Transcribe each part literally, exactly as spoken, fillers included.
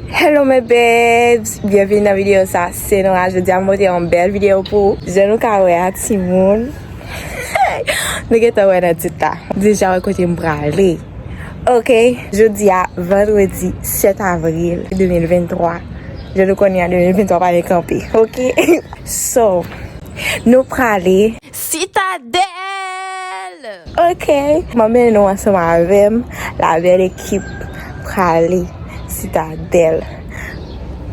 Hello my babes, byenvini nan videyo sa, se Nora. Jodi a m pote yon bèl videyo pou ou. Jan nou ka wè a timoun, nou gentan wè nan tit la, deja wè kote m prale. Ok, jodi a vandredi sèt avril de mil venntwa. Jan nou konnen an de mil venntwa pa vin kanpe. Ok, so, nou prale Sitadèl! Ok, m ap mennen nou ansanm avè m, la bèl ekip prale Sitadèl.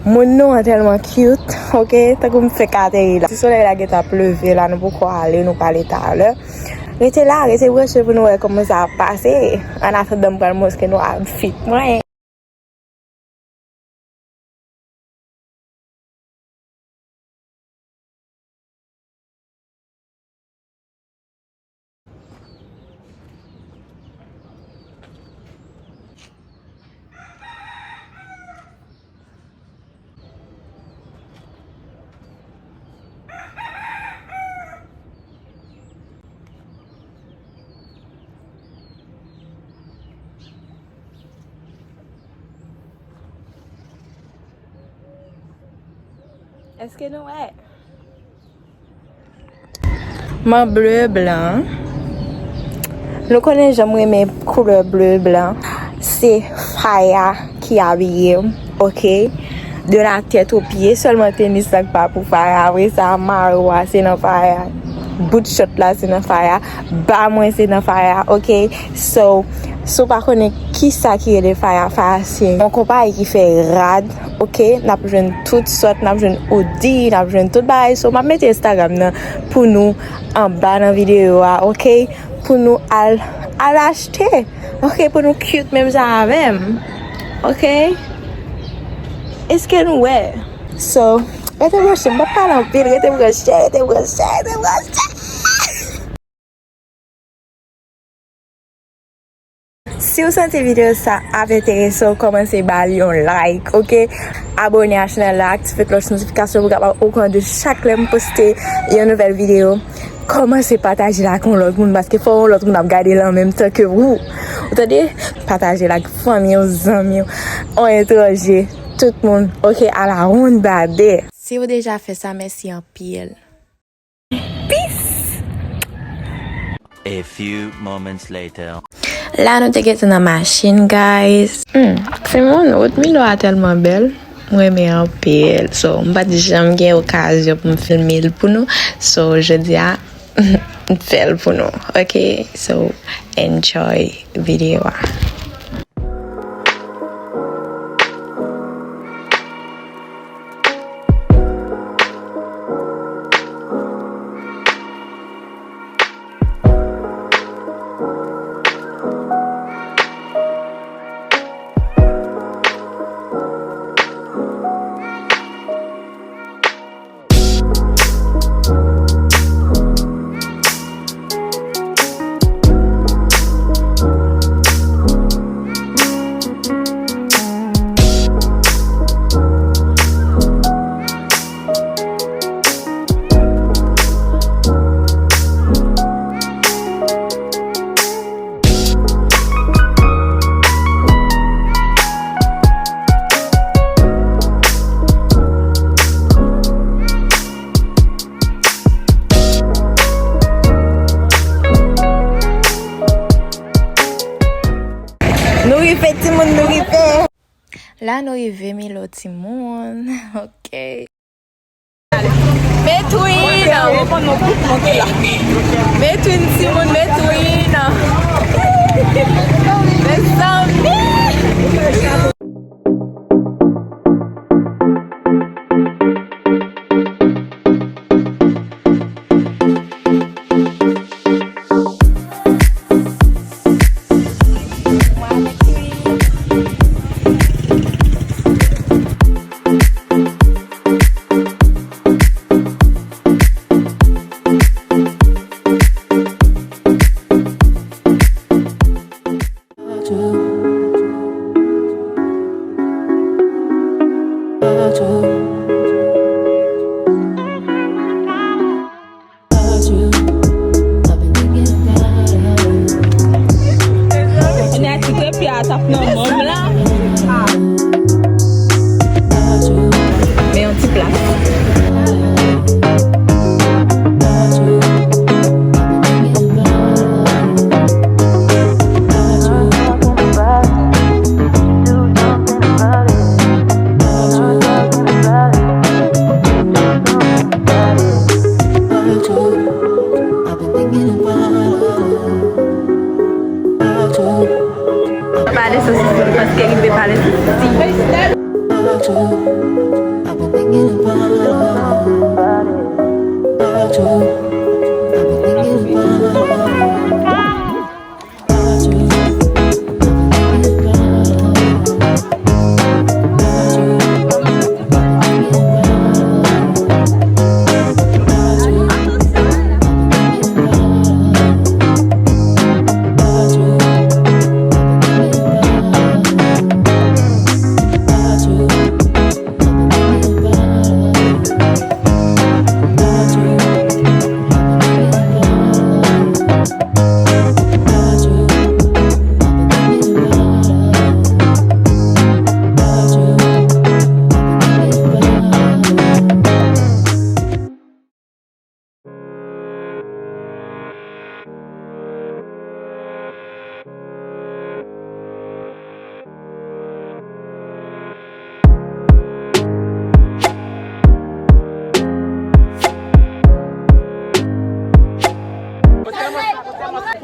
Moun nou an tèlman cute, ok, tankou m fèk ateri la. Ti solèy la gentan ap leve la, nou poko ale, nou prale talè. Rete la, rete branche pou nou wè kòman sa ap pase. Annatandan m pral montre nou outfit mwen. Èske nou wè? M an ble blan. Nou konnen jan m renmen koulè ble blan. Se faya ki abiye m, ok? De la tèt o pye, sèlman tenis la k pa pou faya. Apre sa, mayo a se nan faya. Bout chòt la se nan faya. Ba mwen se nan faya, ok? So, si w pa konnen kisa ki rele faya, faya se yon konpayi ki fè rad, ok? N ap jwenn tout sòt, n ap jwenn hoodie, n ap jwenn tout bagay. So, m ap mete Instagram nan pou nou anba nan videyo a, ok? Pou nou al, al achte, ok? Pou nou cute menm jan avè m, ok? Èske nou wè? So, rete branche, m p ap pale anpil, rete branche, rete branche, rete branche. Si w santi videyo sa ap enterese w, kòmanse ba l yon like, ok? Abòne a chanèl la, aktive klòch notifikasyon pou w kapab okouran de chak lè m poste yon nouvèl videyo. Kòmanse pataje l ak yon lòt moun, paske fò yon lòt moun ap gade l an menm tan ke ou. Ou tande? Pataje l ak fanmi w, zanmi w, yon etranje, tout moun, ok? Alawonnbadè! Si w deja fè sa, mèsi anpil. Peace! A few moments later. La nou te gentan nan machin, guys. Hmm, timoun, wout Milo a tèlman bèl. Mwen renmen anpil. So, m pa t janm gen okazyon pou m filme l pou nou. So, jodi a, m fè l pou nou. Ok? So, enjoy videyo a. Nou rive, timoun, nou rive. La nou rive, Milo, timoun. Ok. Metwin! Metwin, timoun, Metwin! Mezanmi! Atap nan manm la. Men yon ti plas. Pale sou Sisi, paske li vle pale sou Sisi.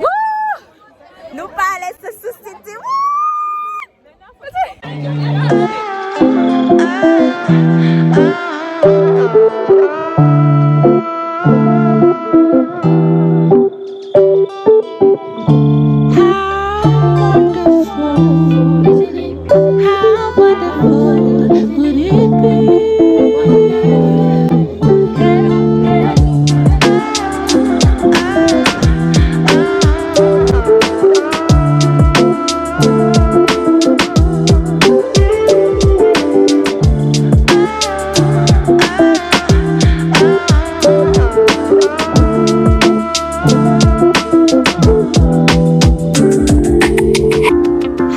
Woo! Nou pale sou Sisi. Woo!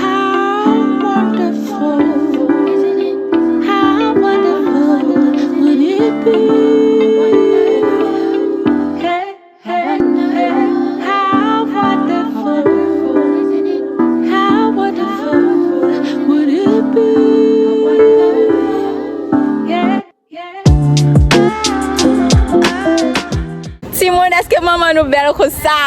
How wonderful, isn't it? How wonderful would it be? Hey, hey, hey, how wonderful, isn't it? How wonderful would it be? Yeah. Timoun, èske manman nou bèl konsa?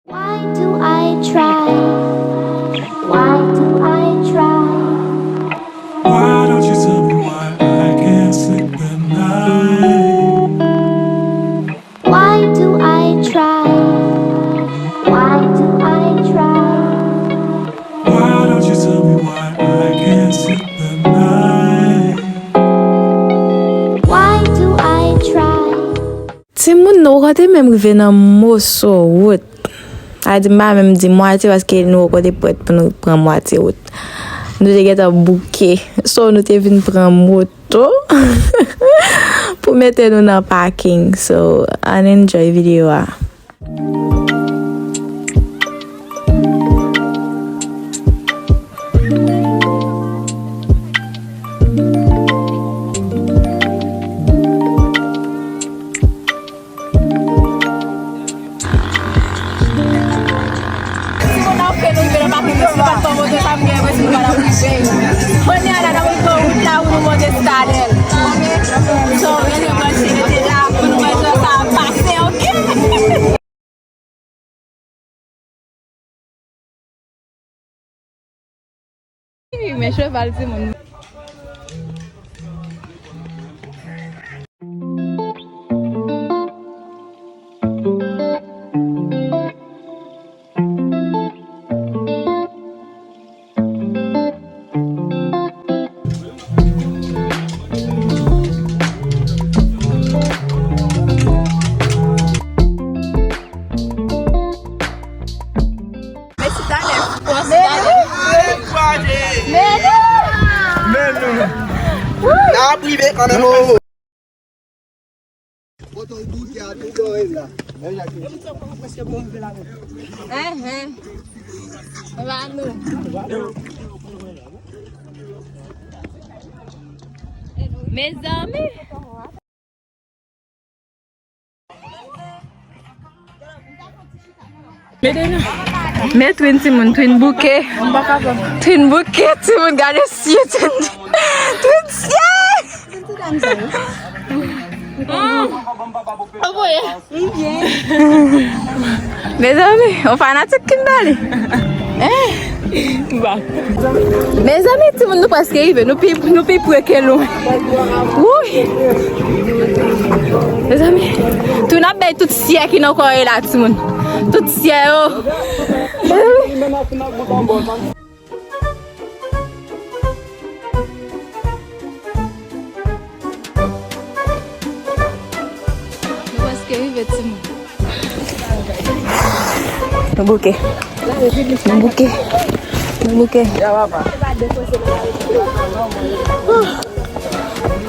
Why do I try? Why do I try? Why don't you tell me why I can't sleep at night? Why do I try? Why do I try? Why don't you tell me why I can't sleep at night? Why do I try? Timoun, nou poko te menm rive nan moso wout. Sa di m pa menm di mwatye paske nou poko te prèt pou nou pran mwatye wout. Nou te gentan bouke. So, nou te vin pran moto pou mete nou nan paking. So, ann enjoy videyo a. Timoun, n ap fè nou rive nan pakin, si nou pa t pran moto sa, m gen enpresyon nou pa t ap rive. Kounye a la, n ap pran wout la pou nou monte Stadèl. So, rete branche, rete la, pou nou wè jan sa ap pase, oke? Men cheval timoun. Mesi talè. Mesi talè. Men nou. Men nou. N ap rive kanmenm, o. Bouke a tou dòre la. Enhen. Ba nou. Mezanmi. Men twin timoun, twin bouke. Twin bouke, timoun, gade sye twin, twin sye. Mezanmi, yon fanatik Kimberly. Eh. Mezanmi, timoun, nou prèske rive. Nou pi, nou pi pre ke lwen. Wouy. Mezanmi, tou n ap bay tout syè ki nan kò yo la, timoun. Tout syè yo. Mezanmi. Nou prèske rive, timoun. Nou bouke. Nou bouke. Nou bouke.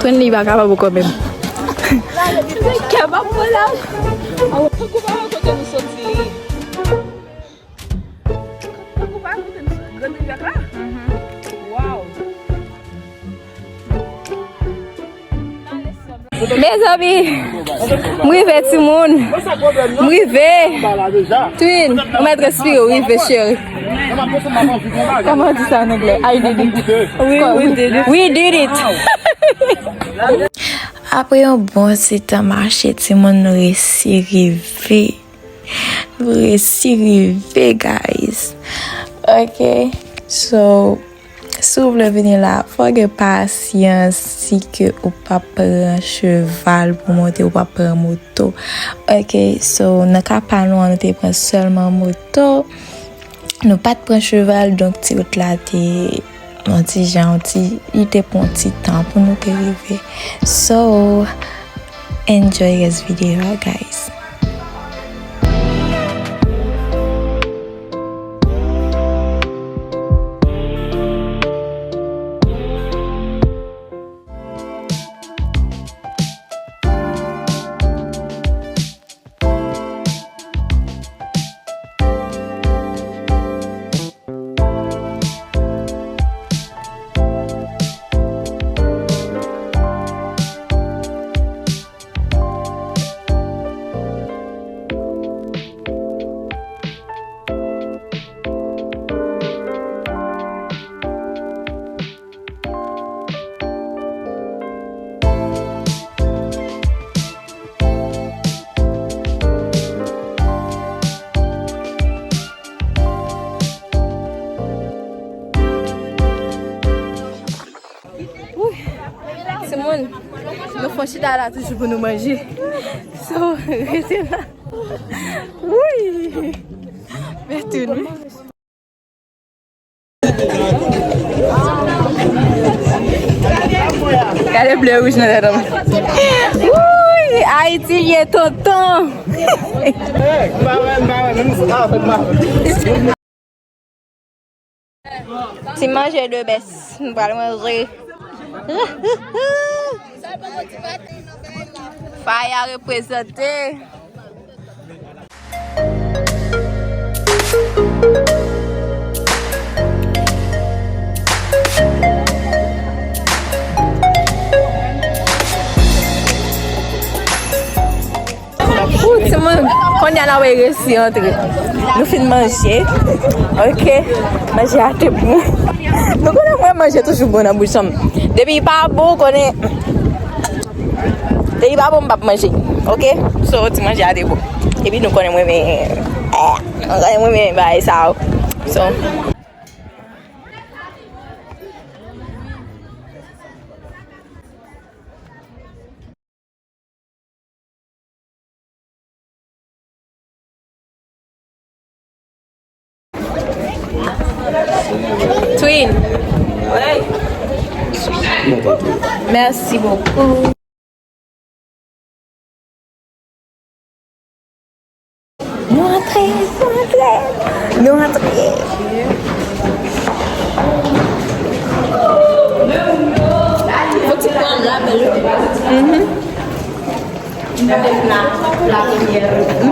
Twin li pa kapab ankò menm. Kè pa pou la. Tankou pa wè kote nou soti. Tankou pa kote nou soti, Grand Rivière la? Mhm. Wow. Mezanmi, m rive, timoun. M rive. Twin, ou mèt respire, ou rive, cheri. Kòman di sa an anglè? I did it. We, we did it. We did it. Apre yon bon ti tan mache, timoun, nou resi rive. Nou resi rive, guys. Ok, so, si w vle vini la, fò w gen pasyans, si ke ou p ap pran cheval pou monte, ou p ap pran moto. Ok, so, nan ka pa nou an, nou te pran sèlman moto. Nou pa t pran cheval, donk ti wout la te yon ti jan, yon ti, li te pran yon ti tan pou nou te rive. So, enjoy rès videyo a, guys. Wouy. Timoun, nou fon chita la toujou pou nou manje. So, rete la. Wouy. Men twin, wi. Gade ble wouj nan tèt an. Wouy, Ayiti l ye, tonton. Ti manje de bès, nou pral manje. Faya reprezante. Ou, timoun, kounye a n ap resi antre. Nou fin manje. Ok. Manje a te bon. Nou konnen mwen manje toujou bon nan bouch an m. Depi li pa bon, ou konnen. Depi li pa bon, m p ap manje. Ok? So, ti manje a te bon. Epi nou konnen mwen renmen, eh, nou konnen mwen renmen bagay sa yo. So. Merci beaucoup. Nou antre, nou antre, nou antre. Fò ti pran la bèl. Mhm. Nou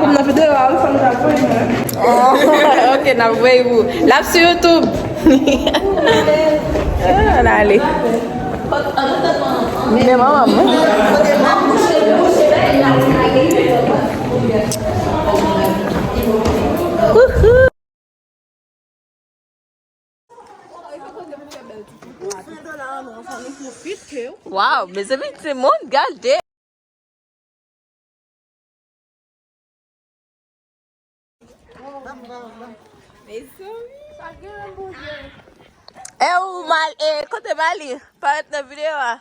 konn nan videyo a, wi, fò nou ta voye mwen. Oh, ok, n ap voye pou. L ap sou YouTube. Ann ale. Men manman mwen. Wouhou. Waw, mezanmi, timoun, gade. E ou, Mal-, e, kote Mali? Parèt nan videyo a.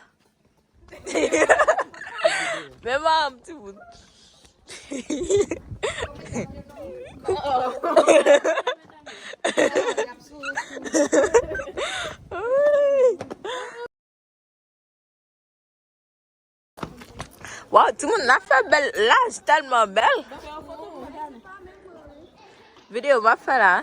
Men manman m, timoun. Waw, timoun, n ap fè bèl laj, tèlman bèl. Videyo m ap fè la.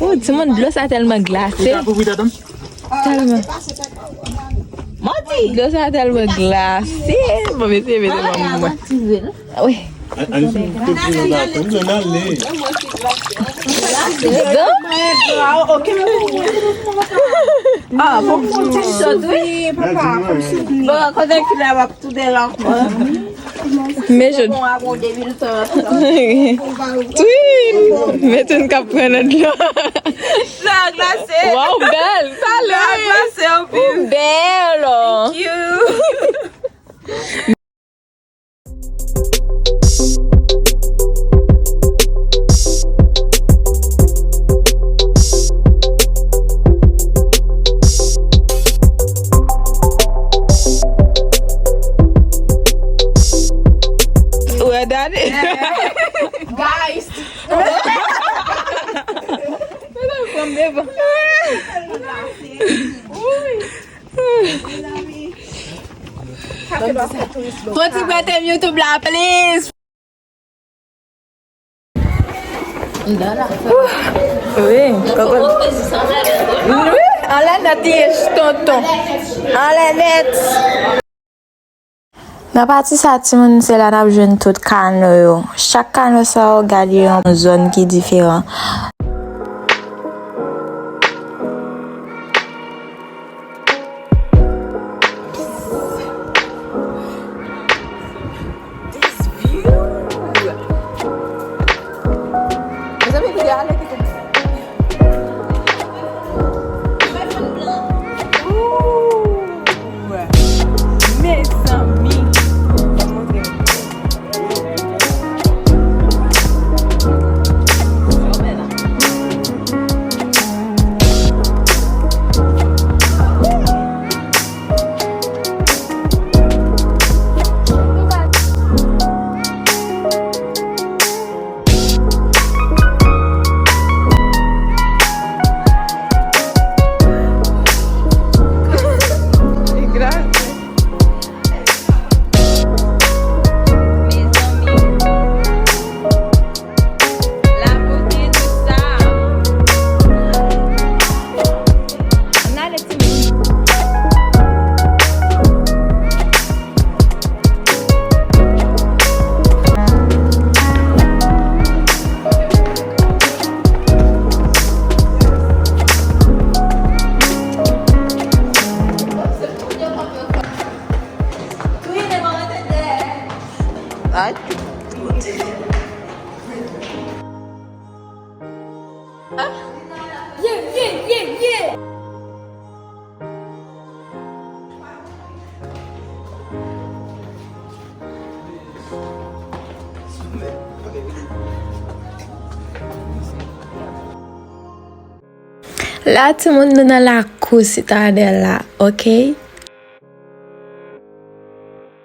Oh, timoun, dlo sa tèlman glase. Tèlman. Dlo sa tèlman glase. Bon, mesye, mesye, bon, bon. Wi. Ah, fòk fè yon ti sòt, wi. Bon, kote ki la w ap tounen la ankò? Men je. Twin! Mete n k ap pran nan dlo. Sa glase. Waw, bèl. Sa glase anpil. Ou bèl. Thank you. Ou wè Dani? Guys! Pran m devan. Fon ti prete m YouTube la, please. Wi, kòkòt. Wi, anlè nèt li ye, tonton. Anlè nèt. Nan pati sa, timoun, se la n ap jwenn tout kano yo. Chak kano sa yo, gade yon zòn ki diferan. This view! Mezanmi, gade ale ki te. Ooh! Mezanmi! Ay. Yeah, yeah, yeah, yeah. La, timoun, nou nan lakou Sitadèl la, ok?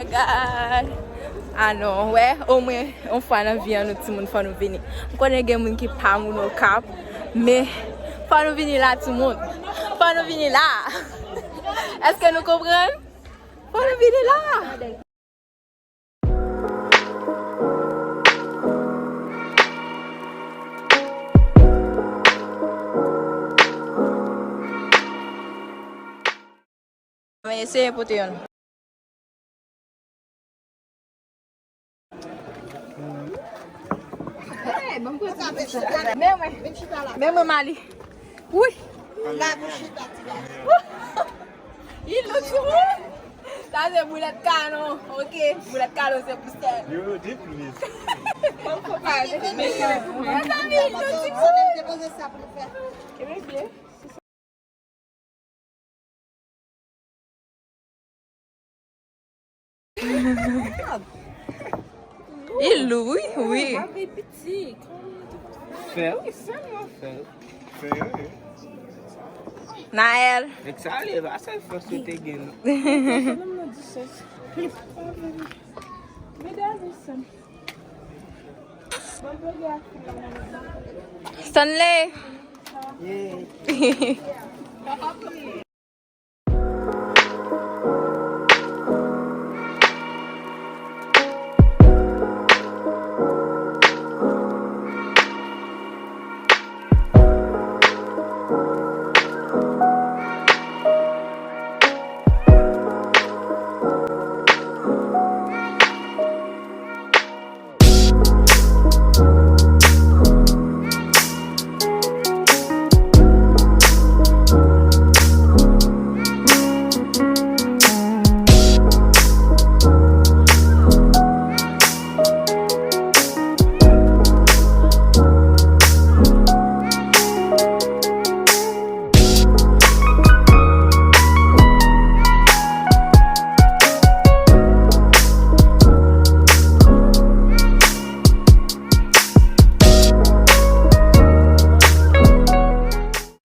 God. Ah non, wè, omwen yon fwa nan vi an nou timoun fò nou vini. M konnen gen moun ki pa moun Okap, men fò nou vini la timoun. Fò nou vini la. Èske nou konprann? Fò nou vini la. Mwen eseye pote youn. Men mwen, men mwen Mali. Wi. Li lou timoun. Sa se boulèt kanon. Ok, boulèt kanon se pou sèl. Yo, di plis. Mezanmi, li lou timoun. Ebyen byen. Li lou, wi, wi. Fè. Fè. Naël. Nèg sa ale, pa sèl fòs yo te gen, non. Stanley.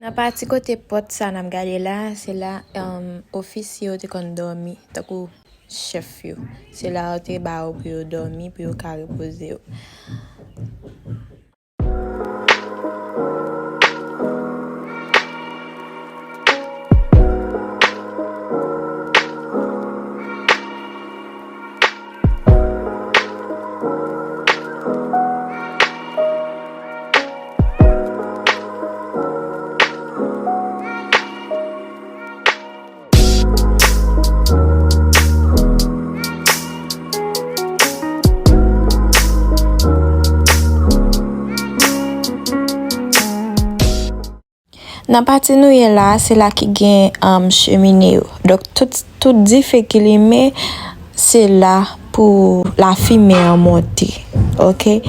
Nan pati kote pòt sa n ap gade la, se la, um, ofisye yo te konn dòmi, tankou chèf yo. Se la yo te ba yo pou yo dòmi, pou yo ka repoze yo. Nan pati nou ye la, se la ki gen, um, chemine yo. Donk, tout, tout dife ki limen, se la pou lafimen an monte. Oke?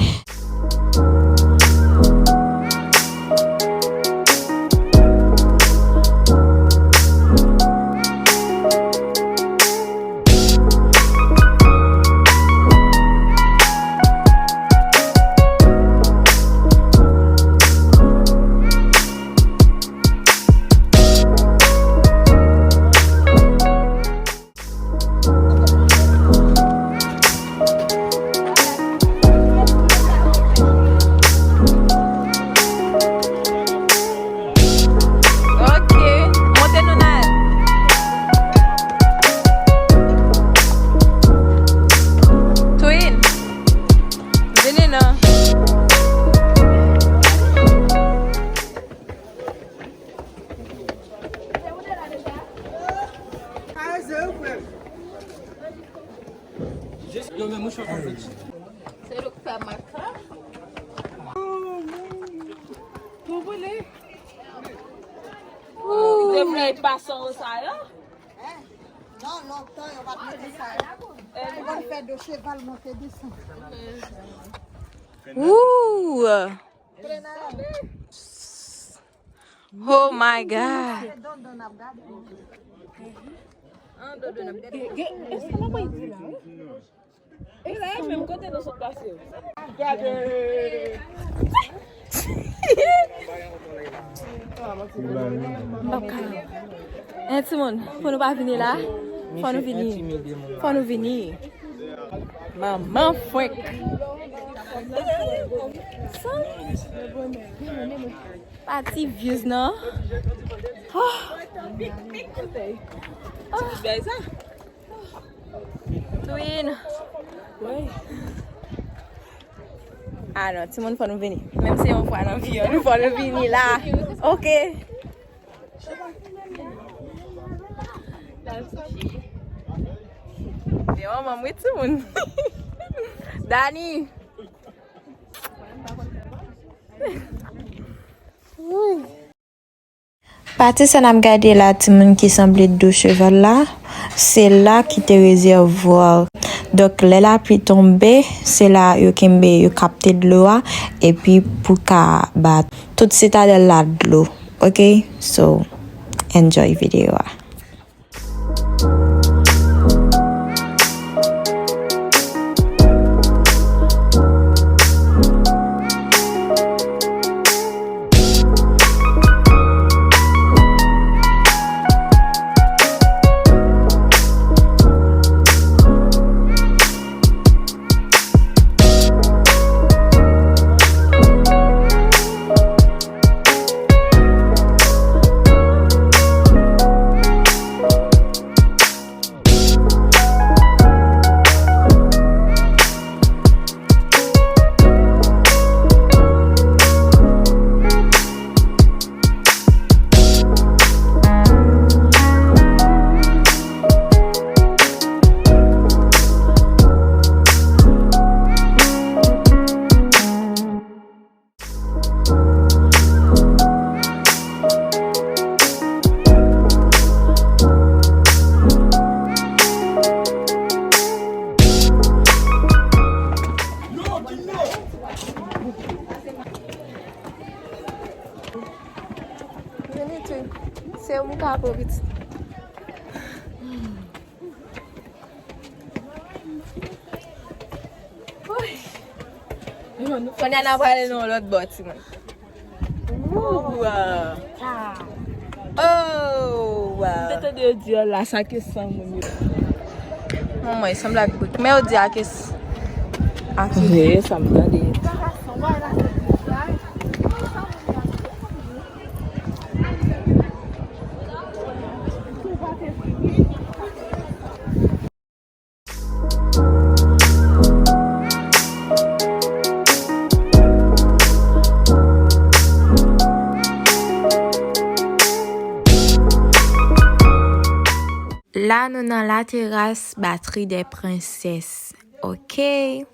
Ok, monte nou nan. Twin, vini non. Se nou k fè makak. Tou boule. Ou te vle pase w sa yo? Non, lontan yo pa t mete sa yo. Yo konn fè do cheval monte desann. Ooh. Oh my God. Eh, timoun, pou nou pa vini la, fò nou vini. Fò nou vini. Manman fwenk. Pati views nan. Oh. Twin. Ah non, timoun, fò nou vini. Menm se yon fwa nan vi an, nou fò nou vini la. Ok. Se manman m wi, timoun. Dani. Wi. Pati sa n ap gade la, timoun, ki sanble dlo cheval la, se la ki te rezèvwa. Donk, lè lapli tonbe, se la yo kenbe, yo kapte dlo a, epi pou ka ba tout sitadèl la dlo. Ok? So, enjoy videyo a. Vini, Twin. Se ou m ka pran pitit. Kounye a n a prale nan yon lòt bò, timoun. Wouw! Oh, wow! M te tande yo di yo la, sa ke san moun yo. Manman, e sanble ak bout. Men yo di a ke s-, a ke s-, e sa m tande. La, nou nan lateras Batri dè Prensès. Ok.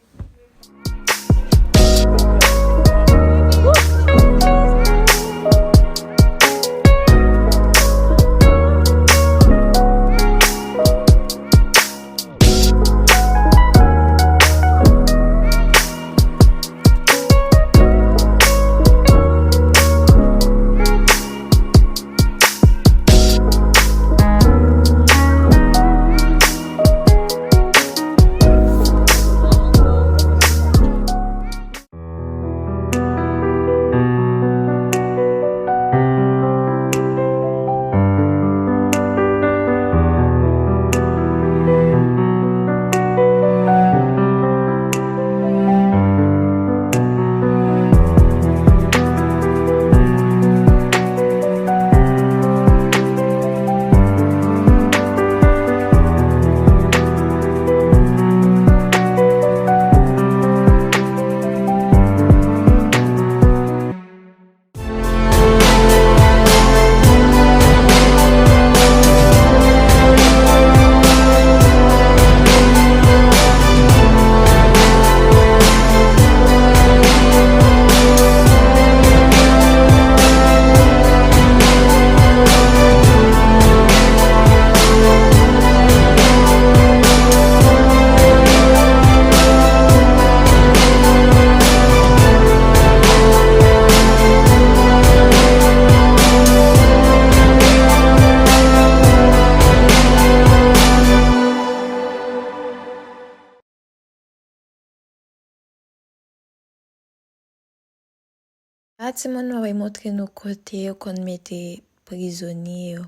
La, timoun, mwen montre nou kote yo konn mete prizonye yo.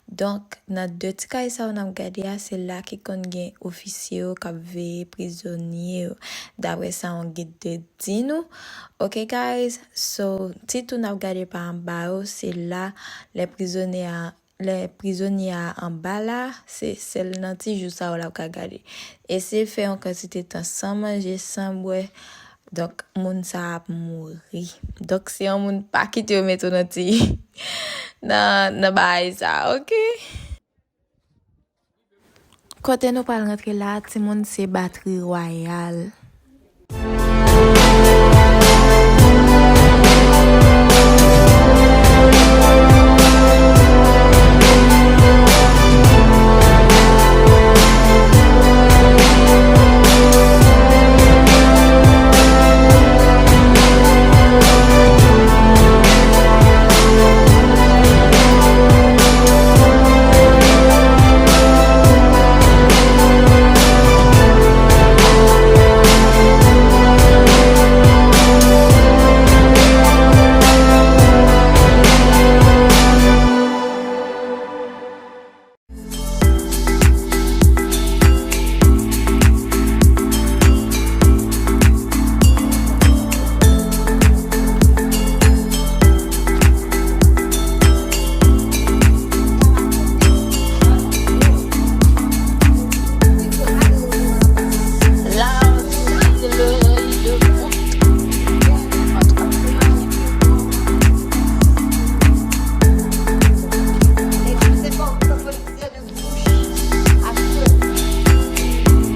Donk, nan de ti kay sa yo n ap gade a, se la ki konn gen ofisye yo k ap veye prizonye yo, daprè sa yon gid te di nou. Ok, guys, so, ti tou n ap gade pa anba yo, se la lè prizonye a, lè prizonye a anba la, se sèl nan ti jou sa yo l ap ka gade. Eseye fè yon kantite tan san manje, san bwè, donk, moun sa a ap mouri. Donk, si yon moun pa kite yo mete w nan ti, nan, nan bagay sa, ok? Kote nou pral rantre la, timoun, se batri wayal.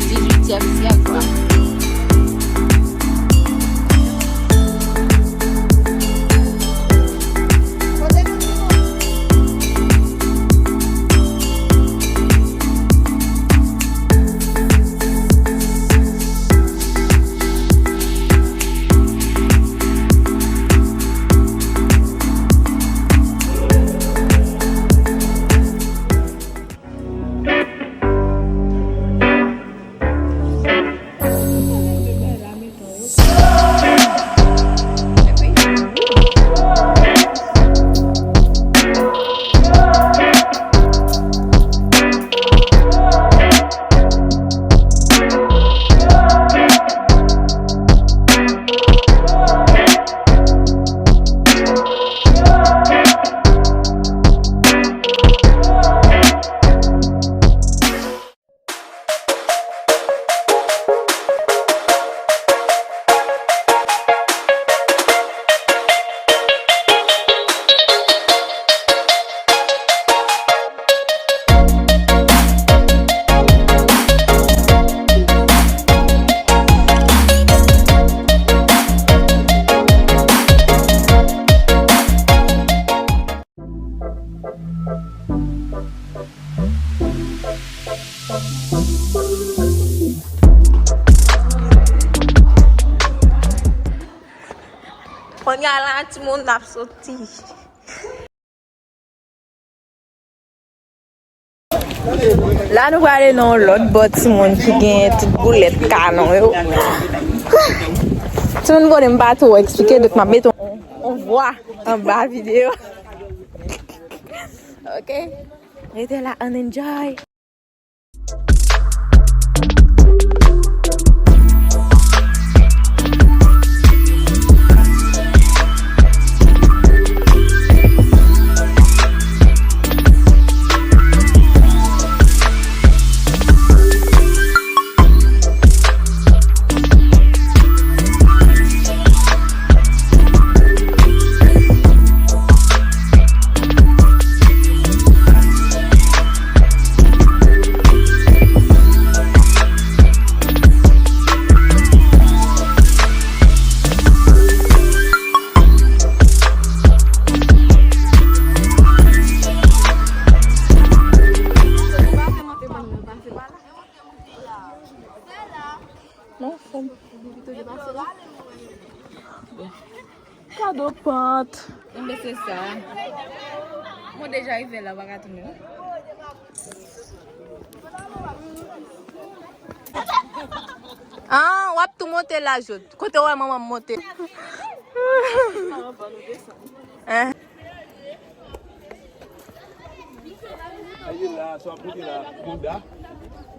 Dizuityèm syèk la. Kounye a la, timoun, n ap soti. La, nou prale nan yon lòt bò, timoun, ki gen tout boulèt kanon yo. Timoun, bon, m pa twò eksplike, donk m ap mete yon, yon vwa anba videyo. Ok? Rete la, ann enjoy. Non, fò m. Kado pant. Enben, se sa. Mwen deja rive la, pa ka tounen. Ah, w ap tou monte la, Jod. Kote w wè manman m monte? Hein? Ayela, sa w ap monte la, Honda.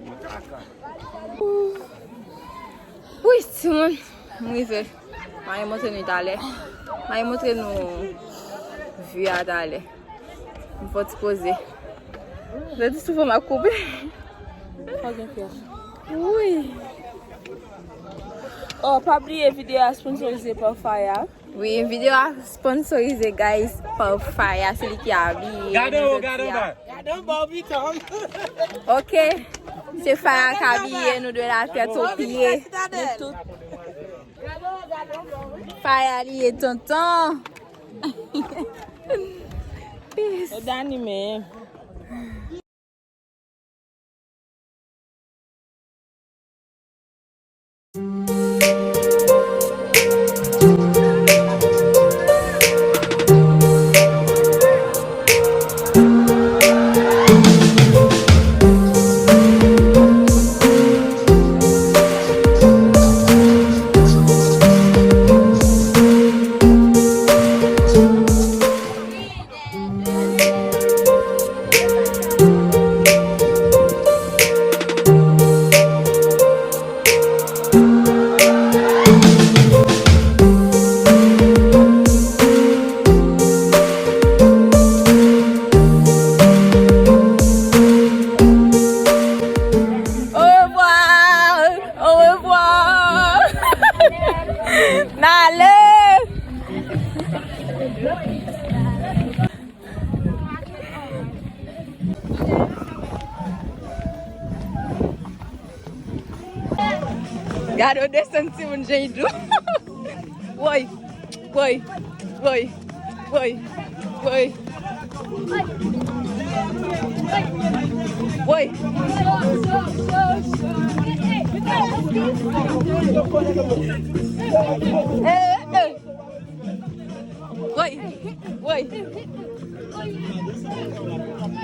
Makaka. Wi, timoun, m rive. M a montre nou talè. M a montre nou vi a talè. M fò ti poze. Jodi souvan m ap koupe. Pa gen pyès. Wi. Oh, pa bliye videyo a sponsorize pa Faya. Wi, videyo a sponsorize, guys, pa Faya, se li ki abiye nou jodi a. Ok, se Faya k abiye nou de la tèt o pye. Nou tout. Faya li ye tonton. Peace. Dani men. Au revoir. Au revoir. N ale. Gade w desann timoun jan l dou. Woy, woy, woy, woy, woy. Woy. Eh, eh. Woy, woy. Woy.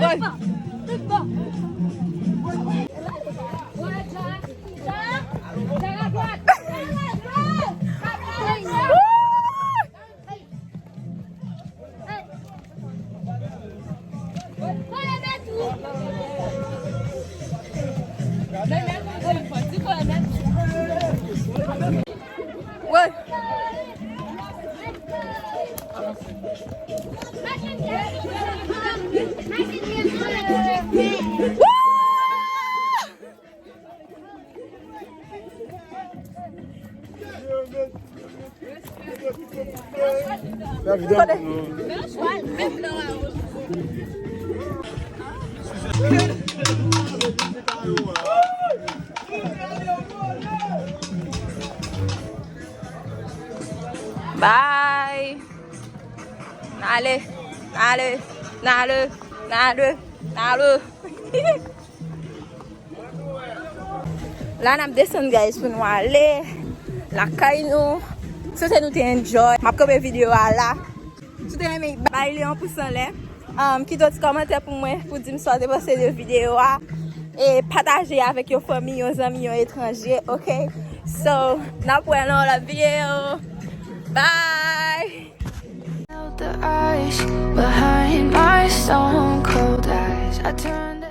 Woy. Woo! Bye. N ale, n ale, n ale, n ale, n ale. La n ap desann, guys, pou nou ale lakay nou. Swete nou te enjoy. M ap kanpe videyo a la. Si w te renmen, bay li yon pous anlè. Um, kite yon ti kòmantè pou mwen, pou di m sa w te panse de videyo a. E pataje avèk yon fanmi, yon zanmi, yon etranje, ok? So, n ap wè nan yon lòt videyo. Bye! Melt the ice behind my stone cold eyes. I turned